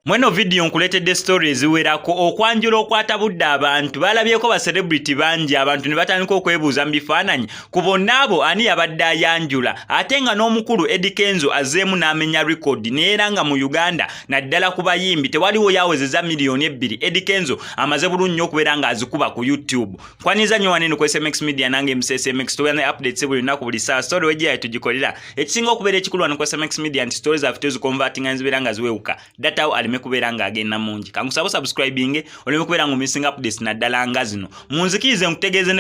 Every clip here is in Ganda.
Mweno vidiyo nkuleetedde story eziwerako. Okwanjula okwatabudde abantu, balabyeko ba celebrity bangi, abantu ne batandika okwebuuza mu bifaananyi ku bonna abo ani yabadde ayanjula, ate nga n'omukulu Eddy Kenzo azzeemu n'amenya record, neera nga mu Uganda naddala ku bayimbi tewaliwo yawezeza 2 miliyoni. Eddy Kenzo amaze bulungi nnyo okubeera ng'azikuba ku YouTube. Nkwaniza nnyo wanene ku SMX Media, nange MCSMX. Tubeera ne updates buli lunaku, buli ssaawa, story wejjaye tugikolera. Ekisinga okubeera ekikulu wano ku SMX Media nti story zaffe tuziconvertinga nzibeera nga ziwewuka, data wo aleme kubeera ng'agenda mungi. Kankusaba subscribing oleme kubeera nga omissinga updates naddala nga zino. Munzikirize nkutegeeze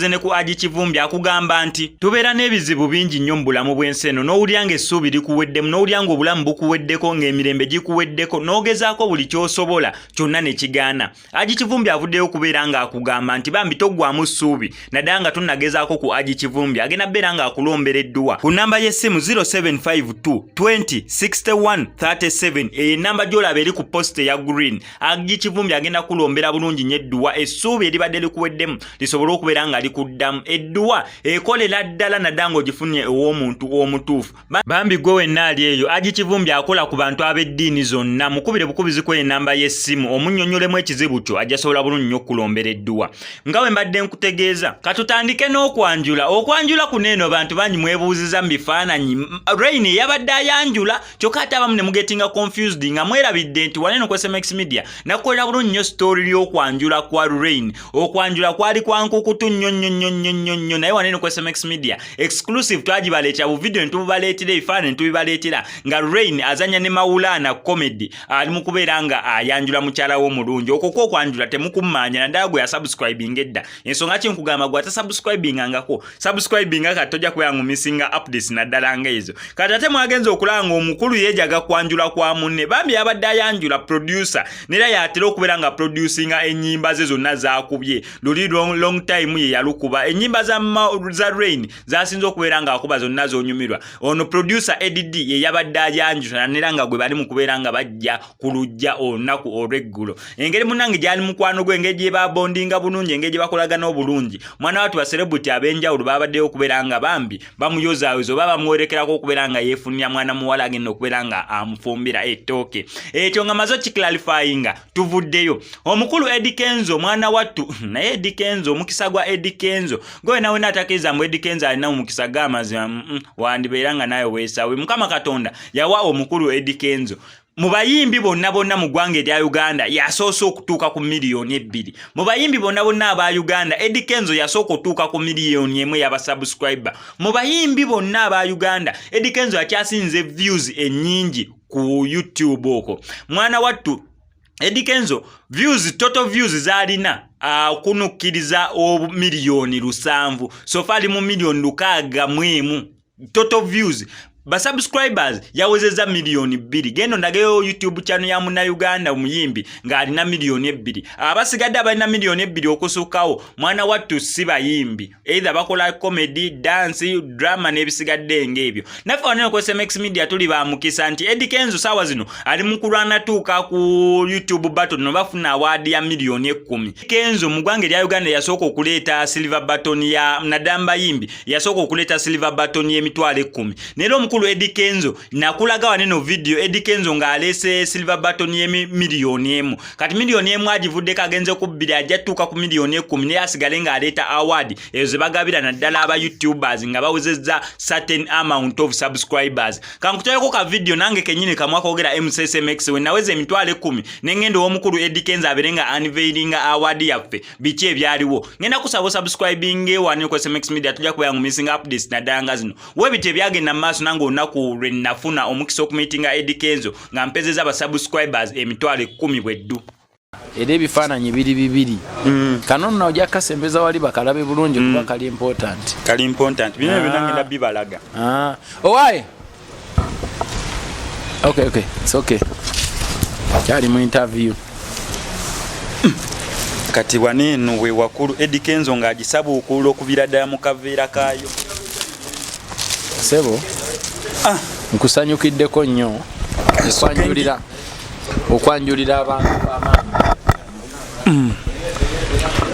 ne ku Agi Kivumbi akugamba nti tubeera n'ebizibu bingi nnyo mu bulamu bw'ensi eno, n'owulira ng'essuubi likuweddemu, n'owulira ng'obulamu bukuweddeko, ng'emirembe gikuweddeko, n'ogezaako buli ky'osobola kyonna ne kigaana. Agi Kivumbi avuddeyo okubeera ng'akugamba nti bambi toggwamu ssuubi, naddala nga tonnagezaako ku Agi Kivumbi. Agenda bbeera ng'akulombera edduwa ku namba y'essimu 0752 20 61 37. Eyo enamba gy'olaba eri ku post eya green. Agi Kivumbi agenda kulombera bulungi nnyo edduwa, essuubi eribadde likuweddemu lisobole okubeera nga likuddamu. Edduwa ekolera ddala, naddala ng'ogifunye ew'omuntu omutuufu. Bambi gwe wenna ali eyo, Agi Kivumbi akola ku bantu ab'eddiini zonna. Mukubire bukubizi ku enamba y'essimu, omunnyonnyolemu ekizibu kyo, ajja sobola bulungi nnyo okukulombera edduwa. Nga bwe mbadde nkutegeeza, katutandike n'okwanjula. Okwanjula kuno eno bantu bangi mwebuuziza mu bifaananyi Rain eyabadde ayanjula, kyokka ate abamu ne mugetinga confused nga mwerabidde nti waneno ku SMX Media nakukolera bulungi nnyo story y'okwanjula kwa Rain. Okwanjula kwali kwa nkukutu nnyo nnyo nnyo nnyo nnyo nnyo, naye waneno ku SMX Media exclusive twagibaleetera bu video ne tububaleetera, ebifaananyi ne tubibaleetera nga Rain azanya ne Maulana comedy, ali mu kubeera nga ayanjula mukyala we omulungi. Okwo kwokwanjula temukummanya, naddala gwe yasubscribinga edda. Ensonga ki nkugamba, gwe atasubscribingangako, subscribinga kati, tojja kubeera ngumissinga updates naddala nga ezo. Kati ate mwagenza okulaba nga omukulu yeejaga kwanjula kwa munne. Bambi yabadde ayanjula producer, nera yatera okubeera nga producinga ennyimba ze zonna zakubye luli long, long time. Ye yalukuba ennyimba za Rain zasinze okubeera ng'akuba zonna zonyumirwa. Ono producer Edd ye yabadde ayanjula, nera nga gwe bali mu kubeera nga bajja ku lujja olunaku olw'eggulo. Engeri munnange gyali mukwano gwe, engeri gye babondinga bulungi, engeri gye bakolagana obulungi, mwana watu ba celebrity ab'enjawulo babaddeyo okubeera nga bambi bamuyozaayoza oba bamuwerekerako okubeera nga yeefunira mwana muwala agenda okubeera nga amufumbira ettooke. Ekyo nga maze okiclarifyinga, tuvuddeyo. Omukulu Eddy Kenzo, mwana wattu, naye Eddy Kenzo, omukisa gwa Eddy Kenzo, gwe nawe naatakiriza mbu Eddy Kenzo alina omukisa g'amazima, wandibeera nga nawe weesawe. Mukama Katonda yawa omukulu Eddy Kenzo, mu bayimbi bonna bonna mu ggwanga erya Uganda yasoose okutuuka ku 2 miliyoni. Mu bayimbi bonna bonna aba Uganda, Eddy Kenzo yasooka okutuuka ku 1 miliyoni y'abasubscriber. Mu bayimbi bonna aba Uganda, Eddy Kenzo akyasinze views ennyingi ku YouTube okwo. Mwana wattu Eddy Kenzo views, total views zaalina kunukkiriza 7 miliyoni, so far ali mu 6 miliyoni total views. Basubscribers yawezezza 2 miliyoni. Genda ondageyo YouTube channel ya Munnayuganda omuyimbi ng'alina 2 miliyoni. Abasigadde abalina 2 miliyoni okusukkawo, mwana wattu, si bayimbi, either bakola comedy, dance, drama n'ebisigadde ng'ebyo. Naffe wanene ku SMX Media tuli ba mukisa nti Eddy Kenzo saawa zino ali mu kulwana tuuka ku YouTube button no bafuna award ya 10 miliyoni. Kenzo mu ggwanga erya Uganda yasooka okuleeta silver button ya naddala bayimbi, yasooka okuleeta silver button y'emitwalo 10. Naye omukulu Eddy Kenzo, nakulaga waneno video Eddy Kenzo ng'aleese silver button y'emiliyoni 1. Kati 1 miliyoni agivuddeko, agenze ku 2, ajja tuuka ku 10 miliyoni, naye asigale ng'aleeta award ezo ze bagabira naddala aba YouTubers nga bawezezza certain amount of subscribers. Kankutereko ka video nange kenyini kamwa koogera MCSMX we naweza 100,000 nengenda ow'omukulu Eddy Kenzo abeere nga unveilinga award yaffe. Biki ebyaliwo? Ngenda kusaba osubscribing wano ku SMX Media, tujja kubeera ngu missing updates naddala nga zino. Webiti ebyagenda mu maaso nange olunaku lwe nafuna omukisa okumiitinga Eddy Kenzo nga mpezeza abasubscribers 100,000 bweddu. Era ebifaananyi biri bibiri. Kano nno ojja kasembeza wali bakalabe bulungi kuba kali important. Kali important bino byonna, ngenda bibalaga. Ah. Owaaye, okay, it's okay, kyali mu interview. Kati waneeno we wakulu Eddy Kenzo ng'agisabuukulula okuvira ddala mu kaveera kaayo. Sebo, nkusanyukiddeko nnyo okwanjulira abantu b'amaanyi.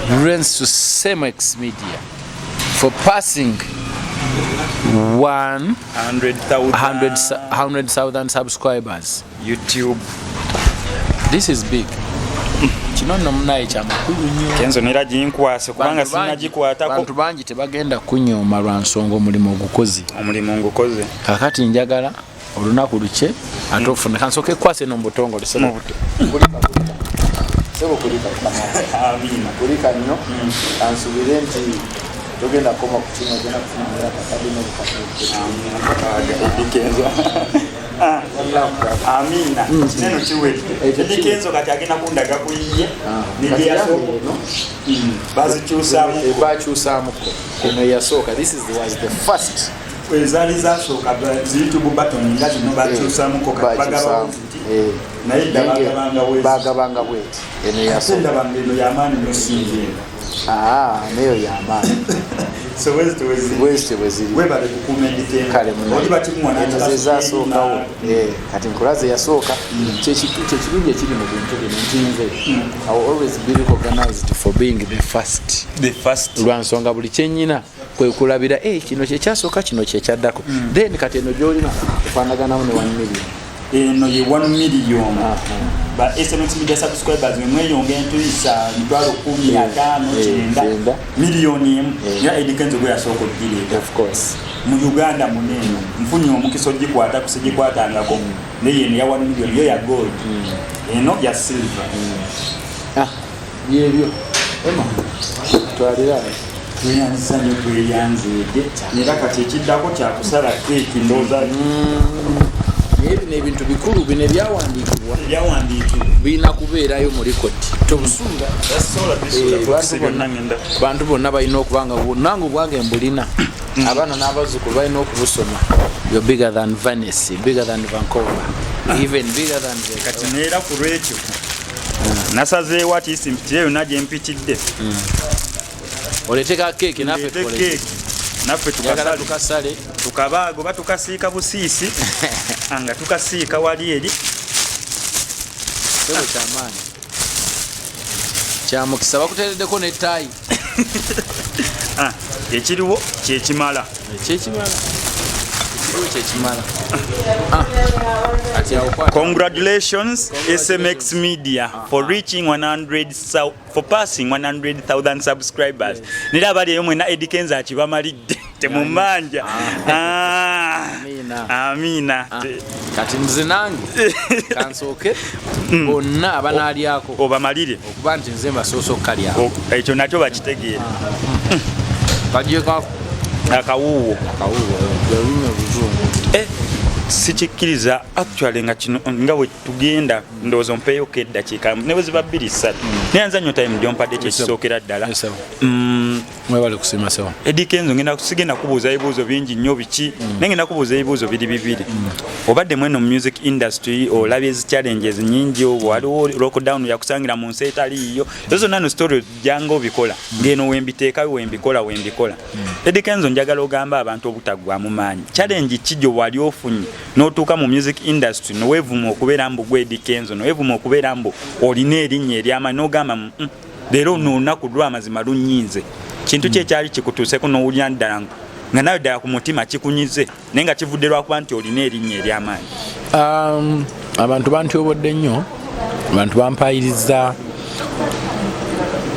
Thanks to Semex Media for passing 100,000 subscribers. YouTube. This is big. Kino nno munaye kyamakulu nnyo. Kenzo nera ginkwase kubanga sinagikwatako. Bantu bangi tebagenda kunyooma lwa nsonga omulimu ogukoze. Omulimu ngukoze. Kakati njagala olunaku lukye ate ofune kansooke kwase no mubutongole sebo kulika kulika nnyo kansubire nti togenda kukoma ku kino ogenda kufuna akakadde n'obukadde. Ah, amiina kineno kiwedde. Eddy Kenzo kati agenda kundaga ku yiye negyeyasooka bazikyusaamu. Bakyusaamuko eno eyasooka. This is, was the first. Ezaali zasooka zi YouTube button nga zino bakyusaamuko, kati bagaba ziti, naye dda bagabanga bwezi. Bagabanga bweti eno ate eyasooka. Ndabanga eno yamaanyi nosinga eno. Ah, neyo yamaanyi. So wezi wezi. Bwezityo bwe ziri. Webale kukuuma Eddy. Kale. Oli bakimuwa. Eno zezasookawo. Kati nkulaze yasooka. Kyekirungi ekiri mu bintu bino nti nze I will always be recognized for being the first. The first. Lwa nsonga buli kyenyina kwe kulabira, "Eh, kino kyekyasooka, kino kyekyaddako." Then kati eno gyolina efaanaganamu ne 1 million. Eno ye 1 million ba SMS Media subscribers mweyonga entuyisa 105 000, 9 9. 1 million era Eddy Kenzo gwe yasooka ogireeta. Of course. Mu Uganda muneeno nfunye omukisa ogikwata kusigikwatangako, naye eno ya 1 million yo ya gold, eno ya silver. Ah, byebyo ema twalira. Tweyanzisa nnyo, tweyanzeege, era kati ekiddako kyakusala keeki ndowooza. Naye bino ebintu bikulu, bino ebyawandiikibwa. Ebyawandiikibwa. Birina kubeerayo mu record, tobusuula. Tasobola bisuula. Bantu byonna bonna ngenda. Bantu bonna balina okuba nga nange obwange mbulina, abaana n'abazzukulu balina okubusoma. You're bigger than Venice, bigger than Vancouver, even bigger than the Kati neera ku lwekyo nasazeewo ati mpitire yonna gye mpitidde. Oleete ka keeki naffe. Ndeete Tukole. Keeki naffe. Njagala Tukasale. tukasale. Tukabaago oba tukasiika busiisi. Ah, nga tukasiika wali eri. Sebo, kyamaanyi, kyamukisa, bakuteereddeko n'ettaayi. Ah, ekiriwo kyekimala. Kyekimala, ekiriwo kyekimala. Ah, kati awo kwata. Congratulations, SMX Media, for reaching 100 for passing 100,000 subscribers. Nera abali eyo mwena, Eddy Kenzo akibamalidde, temumanja. Ah, Amiina. Amiina. Ah, kati nze nange kansooke bonna abanaalyako obamalire okuba nti nze mbasoose okukalyako. Ekyo nakyo bakitegeera. Kajeka. Akawuuwo. Akawuwo olulimi oluzungu. Eh, sikikkiriza actually nga kino nga bwe tugenda ndowooza ompeeyoko eddakiika ne bwe ziba 2 3, naye nza nnyo time gyompadde kyekisookera ddala. Yes, sir. Mwebale kusiima sebo. Eddy Kenzo, ngenda sigenda kubuuza ebibuuzo bingi nnyo biki, naye ngenda kubuuza ebibuuzo biri bibiri. Obadde mweno mu music industry, olabye ezi challenges nyingi, waliwo lockdown yakusangira mu nsi etaliiyo, ezo zonna no story janga obikola ngeno wembiteekayo wembikola wembikola. Eddy Kenzo, njagala ogamba abantu obutaggwamu maanyi. Challenge ki gye wali ofunye n'otuuka mu music industry noweevuma okubeera mbu gwe Eddy Kenzo, noweevuma okubeera mbu olina erinnya ery'amaanyi, n'ogamba, leero no olunaku lw'amazima lunyinze"? Kintu ki ekyali kikutuuseko n'owulira ddala nga nawe ddala ku mutima kikunyize, naye nga kivudde lwakuba nti olina erinnya ery'amaanyi? Abantu bantyobodde nnyo, abantu bampayiriza.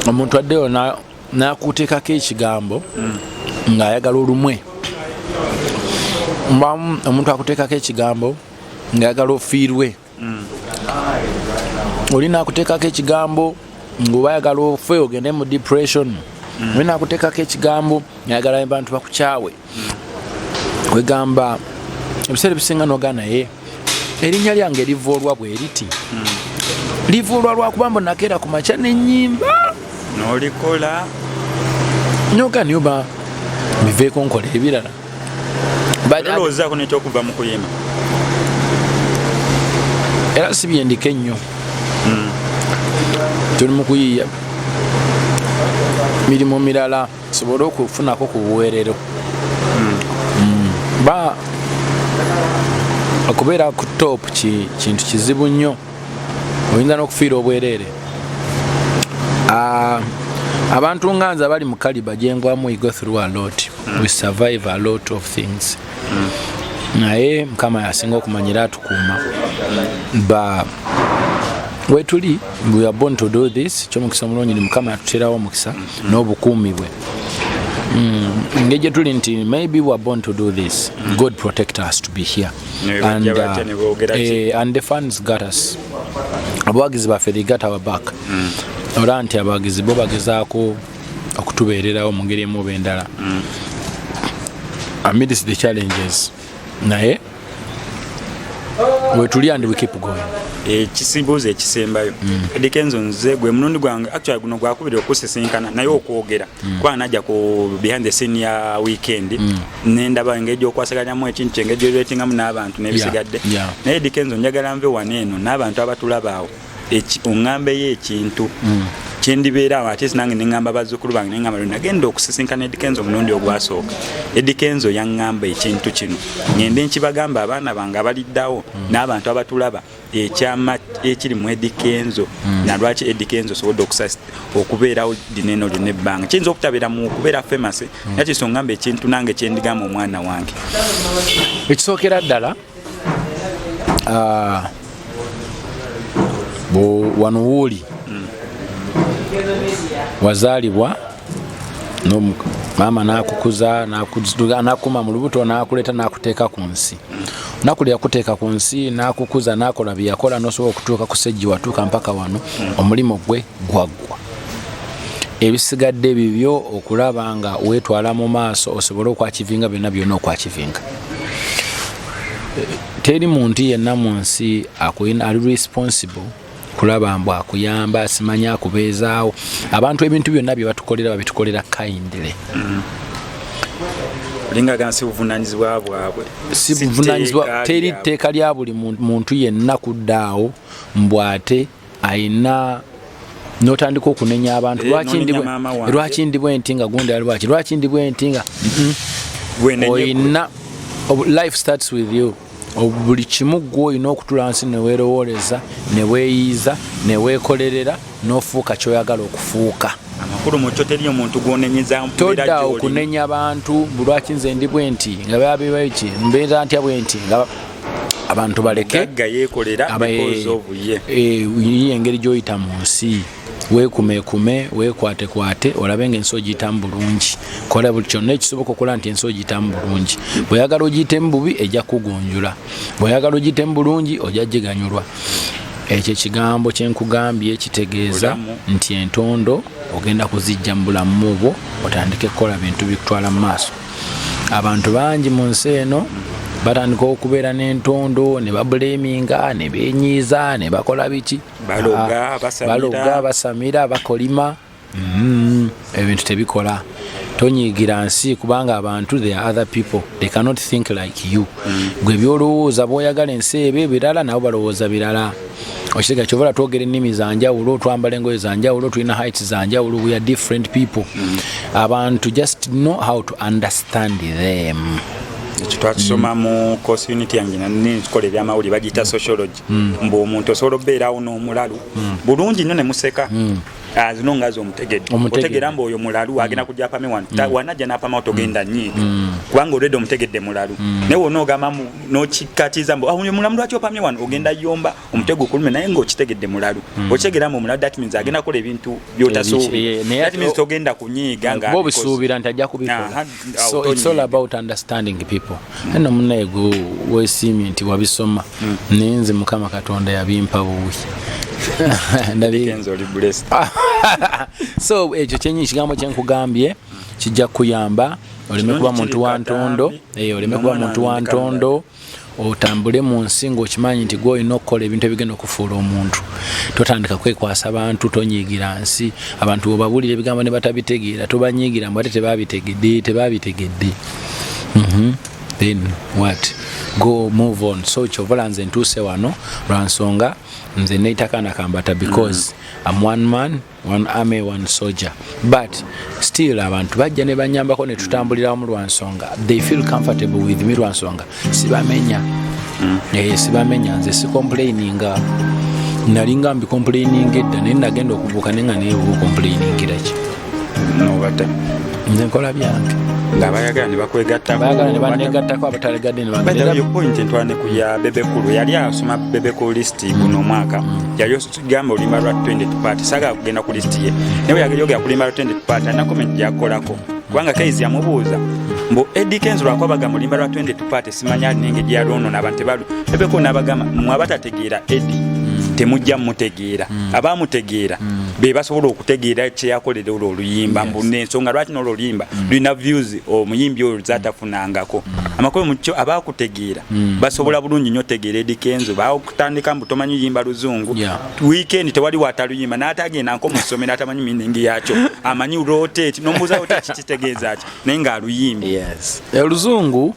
Omuntu addeyo nakuteekako ekigambo ng'ayagala olumwe. Mbamu omuntu akuteekako ekigambo ng'ayagala ofiirwe, oli nakuteekako ekigambo ng'oba ayagala ofe ogende mu depression, oli nakuteekako ekigambo ng'ayagala abantu bakukyawe. Kwegamba ebiseera ebisinga noga naye erinnya lyange livoolwa bwe riti, livoolwa lwakuba mbu nakeera ku makya nenyimba n'olikola. Noga niyo ba biveeko nkola ebirala. Olowoozaako nekyokuva mu kuyimba? Era si byendika ennyo, tuli mu kuyiiya mirimu mirala sobole okufunako ku buweerero. Ba okubeera ku top kintu kizibu nnyo, oyinza n'okufiira obwereere. Ah, Abantu nga nze abali mu caliber gyengwamu, we go through a lot, we survive a lot of things, naye Mukama yasinga okumanyira, atukuuma. Ba wetuli, we are born to do this. Kyomukisa omulungi ni Mukama yatuteerawo omukisa n'obukuumi bwe. Engeri gye tuli nti maybe we are born to do this, God protect us to be here. Ne bajja batya ne boogera ki? And the fans got us, abawagizi baffe, they got our back. Olaba nti abawagizi bo bagezaako okutubeererawo mu ngeri emu oba endala amidst the challenges, naye wetuli and we keep going. Ekisibuuzo ekisembayo, Eddy Kenzo, nze gwe mulundi gwange, actually guno gwakubiri okusisinkana naye okwogera, kuba najja ku behind the scene ya weekend, nendaba engeri gyokwasaganyamu ekintu kye, engeri gyoretingamu n'abantu n'ebisigadde. Naye Eddy Kenzo, njagala nve wano eno n'abantu abatulaba awo, oŋŋambeyo ekintu kyendibeera awo, ate nange neŋŋamba bazzukulu bange, neŋŋamba lwe nagenda okusisinkana Eddy Kenzo omulundi ogwasooka, Eddy Kenzo yaŋŋamba ekintu kino, ŋŋende nkibagamba abaana bange abaliddawo n'abantu abatulaba, ekyama ekiri mu Eddy Kenzo, na lwaki Eddy Kenzo osobodde okubeerawo dineno lyonna ebbanga. Kiyinza okutabeera mu kubeera famous, naye kiso ŋŋamba ekintu nange kyendigamba omwana wange. Ekisookera ddala, wano wooli wazaalibwa, maama n'akukuza, n'akuma mu lubuto, n'akuleeta, n'akuteeka ku nsi. Naku lyakuteeka ku nsi, n'akukuza, n'akola bye yakola, n'osobola okutuuka ku sejji watuuka mpaka wano, omulimu gwe gwaggwa. Ebisigadde bibyo okulaba nga weetwala mu maaso osobole okwakivinga byonna byonna okwakivinga. Teri muntu yenna mu nsi ali responsible kulaba mbu akuyamba, simanyi akubeezaawo. Abantu ebintu byonna bye batukolera babitukolera kindly. Olinga agamba si buvunanyizibwa bwabwe. Si buvunanyizibwa. Tteeka Teri lyabwe. tteeka lya buli muntu yenna kuddaawo mbw ate ayina notandika okunenya abantu. Nonenya maama wange. Lwaki ndi bwe nti nga gundi ali lwaki, lwaki ndi bwe nti nga Gwenenye. Oyina life starts with you. Buli kimu gwe olina okutula nsi neweerowooleza, neweeyiiza, neweekolerera, n'ofuuka kyoyagala okufuuka. Amakulu mukyo teri omuntu gwonenyeza mbeera Todda gy'olimu. Okunenya bantu mbu lwaki nze ndi bwe nti nga babibaki, mbeera ntya bwe nti nga abantu baleke. Gagga yeekolera because of ye. Ye engeri gy'oyita mu nsi, weekumekume, weekwatekwate, olabe nga ensi ogiyitamu bulungi. Kola buli kyonna ekisoboka okukola nti ensi ogiyitamu bulungi. Bw'oyagala ogiyitemu bubi, ejja kugunjula. Bw'oyagala ogiyitemu bulungi, ojja giganyulwa. Ekyo ekigambo kyenkugambye kitegeeza Bulamu. nti entondo ogenda kuzijja mu bulamu bwo, otandike kukola bintu bikutwala mu maaso. Abantu bangi mu nsi eno batandika okubeera n'entondo ne babulaminga ne benyiiza ne bakola biki. Baloga, Ah, basamira. Baloga, basamira, bakolima. Ebintu tebikola. Tonyiigira nsi kubanga abantu, they are other people, they cannot think like you. Gwe byolowooza bwoyagala ensi ebe birala, nabo balowooza birala. Okitega kyovala twogera ennimi zanjawulo, twambala engoye zanjawulo, tulina heights zanjawulo, we are different people. Abantu, just know how to understand them. Ekyo twakisoma mu course unit yange nkola ebyamawulire, bagiyita sociology, mbu omuntu osobola okubeerawo n'omulalu bulungi nnyo ne museka azino nga omutegedde. Omutegedde. Otegeera mbu oyo mulalu, agenda kujja apame wano. Wanajja n'apamawo, togenda nyiiga kubanga olwedde omutegedde mulalu. Naye wona ogamba n'okikatiza mbu, "Ah, oyo mulamu, lwaki opamye wano?" Ogenda yomba omutego okulume, naye ng'okitegedde mulalu. Okitegeera mbu omulalu, that means agenda kukola ebintu byotasuubira. Naye That means togenda kunyiiga nga kuba obisuubira nti ajja kubikola. Aha, So awo it's all tonyiiga. about understanding people. Eno munaye gwe weesiimye nti wabisoma, naye nze Mukama Katonda yabimpa buwi. Kenzo, oli blessed. So ekyo kyenyi ekigambo kyenkugambye kijja kukuyamba oleme Kirungi kuba muntu kiri wa ntondo. katambi. Oleme kuba N'omwana muntu wa wange ntondo, otambule mu nsi ng'okimanyi nti gwe olina okukola ebintu ebigenda okufuula omuntu. Totandika kwekwasa bantu, tonyiigira nsi. Abantu bwebabuulira ebigambo ne batabitegeera, tobanyiigira mbu ate tebabitegedde, tebabitegedde. Then what? Go, move on. So kyovola nze ntuuse wano lwa nsonga nze neita kaana kambata because I'm one man, one army, one soldier, but still abantu bajja ne banyambako ne tutambulira wamu lwa nsonga they feel comfortable with me, lwa nsonga sibamenya. Sibamenya. Nze sicomplaininga. Nalinga mbicomplaininga edda, naye nagenda okubuuka naye nga naye obucomplainingira ki? Nobata. Nze nkola byange. Ng'abayagala ne bakwegattako. Bayagala ne bannegattako, abatalegadde ne By the way, your point ntwala ne ku ya Bebe Cool. Yali asoma Bebe Cool list guno omwaka. Yali ogamba oluyimba lwa 20 to Party. Saagala kugenda ku list ye. Naye bwe yayogera ku luyimba lwa 20 to Party, alina comment gy'akolako. Kubanga Kayz yamubuuza mbu Eddy Kenzo lwakuba bagamba oluyimba lwa 20 to Party simanyi alina engeri gy'alwonoona abantu tebalu. Bebe Cool n'abagamba mmwe abatategeera Eddy temujja mutegeera. Abamutegeera be basobola okutegeera kyeyakolera olwo oluyimba, mbu n'ensonga lwaki n'olwo oluyimba lulina views omuyimbi oyo zatafunangako. Amakulu mukyo abakutegeera basobola bulungi nnyo otegeera Eddy Kenzo. Bakutandika mbu tomanyi yimba luzungu. Weekend tewali wataluyimba n'atagenda nko mu ssomero atamanyi meaning yakyo, amanyi rotate n'omubuuza rotate kitegeeza ki, naye ng'aluyimbye. Yes, oluzungu,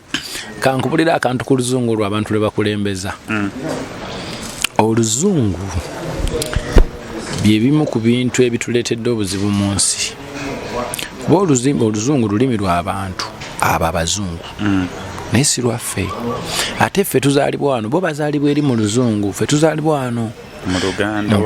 kankubulira akantu ku luzungu olwo abantu lwe bakulembeza. Oluzungu bye bimu ku bintu ebituleetedde obuzibu mu nsi, kuba oluzungu lulimi lw'abantu abo abazungu, naye si lwaffe. Ate ffe tuzaalibwa wano, bo bazaalibwa eri mu luzungu, ffe tuzaalibwa wano mu Luganda.